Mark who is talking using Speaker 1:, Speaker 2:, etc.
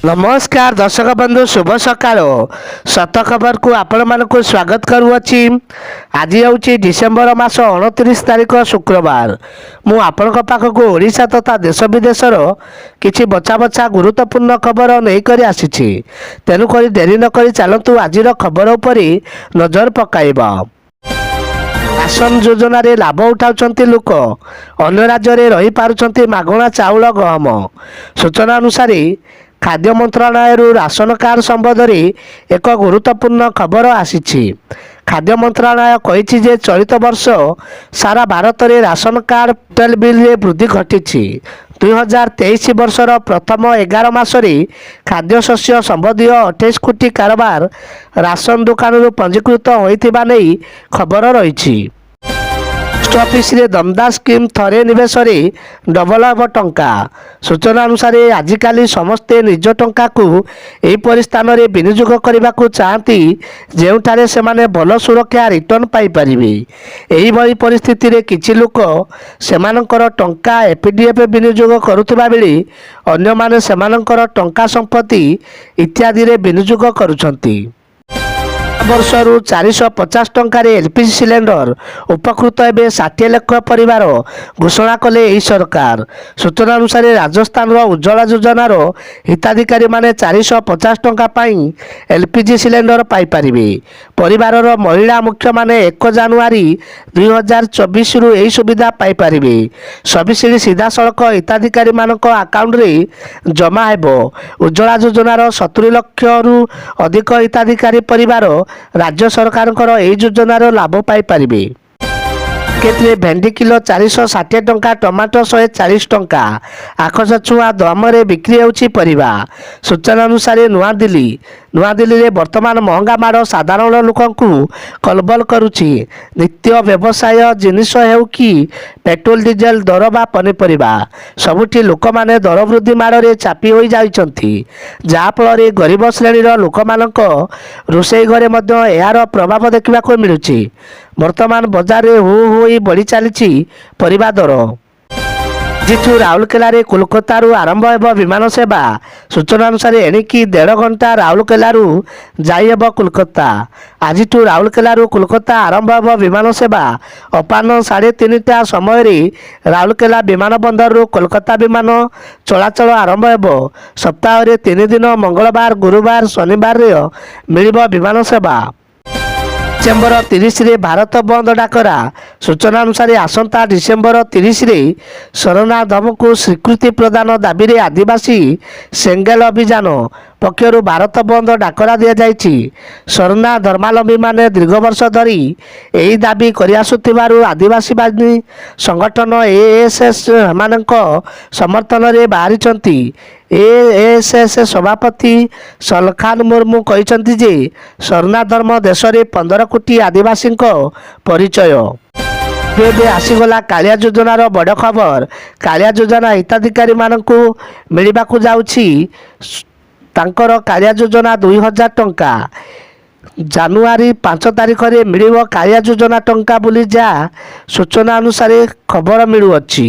Speaker 1: ନମସ୍କାର ଦର୍ଶକ ବନ୍ଧୁ, ଶୁଭ ସକାଳ। ସତ ଖବରକୁ ଆପଣମାନଙ୍କୁ ସ୍ୱାଗତ କରୁଅଛି। ଆଜି ହେଉଛି ଡିସେମ୍ବର ମାସ 29 ତାରିଖ, ଶୁକ୍ରବାର। ମୁଁ ଆପଣଙ୍କ ପାଖକୁ ଓଡ଼ିଶା ତଥା ଦେଶ ବିଦେଶର କିଛି ବଛା ବଛା ଗୁରୁତ୍ୱପୂର୍ଣ୍ଣ ଖବର ନେଇକରି ଆସିଛି। ତେଣୁକରି ଡେରି ନକରି ଚାଲନ୍ତୁ, ଆଜିର ଖବର ଉପରେ ନଜର ପକାଇବା। ରାସନ ଯୋଜନାରେ ଲାଭ ଉଠାଉଛନ୍ତି ଲୋକ, ଅନ୍ୟ ରାଜ୍ୟରେ ରହିପାରୁଛନ୍ତି ମାଗଣା ଚାଉଳ, ଗହମ। ସୂଚନା ଅନୁସାରେ, ଖାଦ୍ୟ ମନ୍ତ୍ରଣାଳୟରୁ ରାସନ କାର୍ଡ଼ ସମ୍ବନ୍ଧରେ ଏକ ଗୁରୁତ୍ୱପୂର୍ଣ୍ଣ ଖବର ଆସିଛି। ଖାଦ୍ୟ ମନ୍ତ୍ରଣାଳୟ କହିଛି ଯେ ଚଳିତ ବର୍ଷ ସାରା ଭାରତରେ ରାସନ କାର୍ଡ଼ ଟୋଟାଲ ବିଲ୍ରେ ବୃଦ୍ଧି ଘଟିଛି। 2023 ବର୍ଷର ପ୍ରଥମ 11 ମାସରେ ଖାଦ୍ୟଶସ୍ୟ ସମ୍ବନ୍ଧୀୟ 28 କୋଟି କାରବାର ରାସନ ଦୋକାନରୁ ପଞ୍ଜୀକୃତ ହୋଇଥିବା ନେଇ ଖବର ରହିଛି। ପୋଷ୍ଟ ଅଫିସରେ ଦମଦାର ସ୍କିମ୍, ଥରେ ନିବେଶରେ ଡବଲ ହେବ ଟଙ୍କା। ସୂଚନା ଅନୁସାରେ, ଆଜିକାଲି ସମସ୍ତେ ନିଜ ଟଙ୍କାକୁ ଏହିପରି ସ୍ଥାନରେ ବିନିଯୋଗ କରିବାକୁ ଚାହାନ୍ତି, ଯେଉଁଠାରେ ସେମାନେ ଭଲ ସୁରକ୍ଷା ରିଟର୍ଣ୍ଣ ପାଇପାରିବେ। ଏହିଭଳି ପରିସ୍ଥିତିରେ କିଛି ଲୋକ ସେମାନଙ୍କର ଟଙ୍କା ଏଫ୍ଡିରେ ବିନିଯୋଗ କରୁଥିବା ବେଳେ ଅନ୍ୟମାନେ ସେମାନଙ୍କର ଟଙ୍କା ସମ୍ପତ୍ତି ଇତ୍ୟାଦିରେ ବିନିଯୋଗ କରୁଛନ୍ତି। ବର୍ଷରୁ 450 ଟଙ୍କାରେ ଏଲ୍ପିଜି ସିଲିଣ୍ଡର, ଉପକୃତ ହେବେ 60 ଲକ୍ଷ ପରିବାର, ଘୋଷଣା କଲେ ଏହି ସରକାର। ସୂଚନା ଅନୁସାରେ, ରାଜସ୍ଥାନର ଉଜ୍ଜ୍ୱଳା ଯୋଜନାର ହିତାଧିକାରୀମାନେ 450 ଟଙ୍କା ପାଇଁ ଏଲ୍ପିଜି ସିଲିଣ୍ଡର ପାଇପାରିବେ। ପରିବାରର ମହିଳା ମୁଖ୍ୟମାନେ 1 ଜାନୁଆରୀ 2024ରୁ ଏହି ସୁବିଧା ପାଇପାରିବେ। ସବସିଡି ସିଧାସଳଖ ହିତାଧିକାରୀମାନଙ୍କ ଆକାଉଣ୍ଟରେ ଜମା ହେବ। ଉଜ୍ଜ୍ୱଳା ଯୋଜନାର 70 ଲକ୍ଷରୁ ଅଧିକ ହିତାଧିକାରୀ ପରିବାର ରାଜ୍ୟ ସରକାରଙ୍କର ଏହି ଯୋଜନାର ଲାଭ ପାଇପାରିବେ। ମାର୍କେଟରେ ଭେଣ୍ଡି କିଲୋ 460 ଟଙ୍କା, ଟମାଟୋ 140 ଟଙ୍କା। ଆକାଶ ଛୁଆଁ ଦାମରେ ବିକ୍ରି ହେଉଛି ପରିବା। ସୂଚନା ଅନୁସାରେ, ନୂଆଦିଲ୍ଲୀ, ନୂଆଦିଲ୍ଲୀରେ ବର୍ତ୍ତମାନ ମହଙ୍ଗା ମାଡ଼ ସାଧାରଣ ଲୋକଙ୍କୁ କଲବଲ କରୁଛି। ନିତ୍ୟ ବ୍ୟବସାୟ ଜିନିଷ ହେଉ କି ପେଟ୍ରୋଲ ଡିଜେଲ ଦର ବା ପନିପରିବା, ସବୁଠି ଲୋକମାନେ ଦରବୃଦ୍ଧି ମାଡ଼ରେ ଚାପି ହୋଇଯାଇଛନ୍ତି, ଯାହାଫଳରେ ଗରିବ ଶ୍ରେଣୀର ଲୋକମାନଙ୍କ ରୋଷେଇ ଘରେ ମଧ୍ୟ ଏହାର ପ୍ରଭାବ ଦେଖିବାକୁ ମିଳୁଛି। ବର୍ତ୍ତମାନ ବଜାରରେ ହୁ ହୁ ହୋଇ ବଢ଼ି ଚାଲିଛି ପରିବା ଦର। ଆଜିଠୁ ରାଉରକେଲାରେ କୋଲକାତାରୁ ଆରମ୍ଭ ହେବ ବିମାନ ସେବା। ସୂଚନା ଅନୁସାରେ, ଏଣିକି ଦେଢ଼ ଘଣ୍ଟା ରାଉରକେଲାରୁ ଯାଇହେବ କୋଲକାତା। ଆଜିଠୁ ରାଉରକେଲାରୁ କୋଲକାତା ଆରମ୍ଭ ହେବ ବିମାନ ସେବା। ଅପରାହ୍ନ 3:30 ସମୟରେ ରାଉରକେଲା ବିମାନ ବନ୍ଦରରୁ କୋଲକାତା ବିମାନ ଚଳାଚଳ ଆରମ୍ଭ ହେବ। ସପ୍ତାହରେ 3 ଦିନ ମଙ୍ଗଳବାର, ଗୁରୁବାର, ଶନିବାରରେ ମିଳିବ ବିମାନ ସେବା। ଡିସେମ୍ବର 30ରେ ଭାରତ ବନ୍ଦ ଡାକରା। ସୂଚନା ଅନୁସାରେ, ଆସନ୍ତା ଡିସେମ୍ବର 30ରେ ସରନା ଧର୍ମକୁ ସ୍ୱୀକୃତି ପ୍ରଦାନ ଦାବିରେ ଆଦିବାସୀ ସେଙ୍ଗେଲ ଅଭିଯାନ ପକ୍ଷରୁ ଭାରତ ବନ୍ଦ ଡାକରା ଦିଆଯାଇଛି। ସରନା ଧର୍ମାବଲମ୍ବୀମାନେ ଦୀର୍ଘ ବର୍ଷ ଧରି ଏହି ଦାବି କରିଆସୁଥିବାରୁ ଆଦିବାସୀବାଦୀ ସଂଗଠନ ଏଏସ୍ଏସ୍ ସେମାନଙ୍କ ସମର୍ଥନରେ ବାହାରିଛନ୍ତି। ଏଏସ୍ଏସ୍ ସଭାପତି ସଲଖାନ ମୁର୍ମୁ କହିଛନ୍ତି ଯେ ସରନା ଧର୍ମ ଦେଶରେ 15 କୋଟି ଆଦିବାସୀଙ୍କ ପରିଚୟ। ଏବେ ଆସିଗଲା କାଳିଆ ଯୋଜନାର ବଡ଼ ଖବର। କାଳିଆ ଯୋଜନା ହିତାଧିକାରୀମାନଙ୍କୁ ମିଳିବାକୁ ଯାଉଛି ତାଙ୍କର କାଳିଆ ଯୋଜନା 2000 ଟଙ୍କା। ଜାନୁଆରୀ 5 ତାରିଖରେ ମିଳିବ କାଳିଆ ଯୋଜନା ଟଙ୍କା ବୋଲି ଯାହା ସୂଚନା ଅନୁସାରେ ଖବର ମିଳୁଅଛି।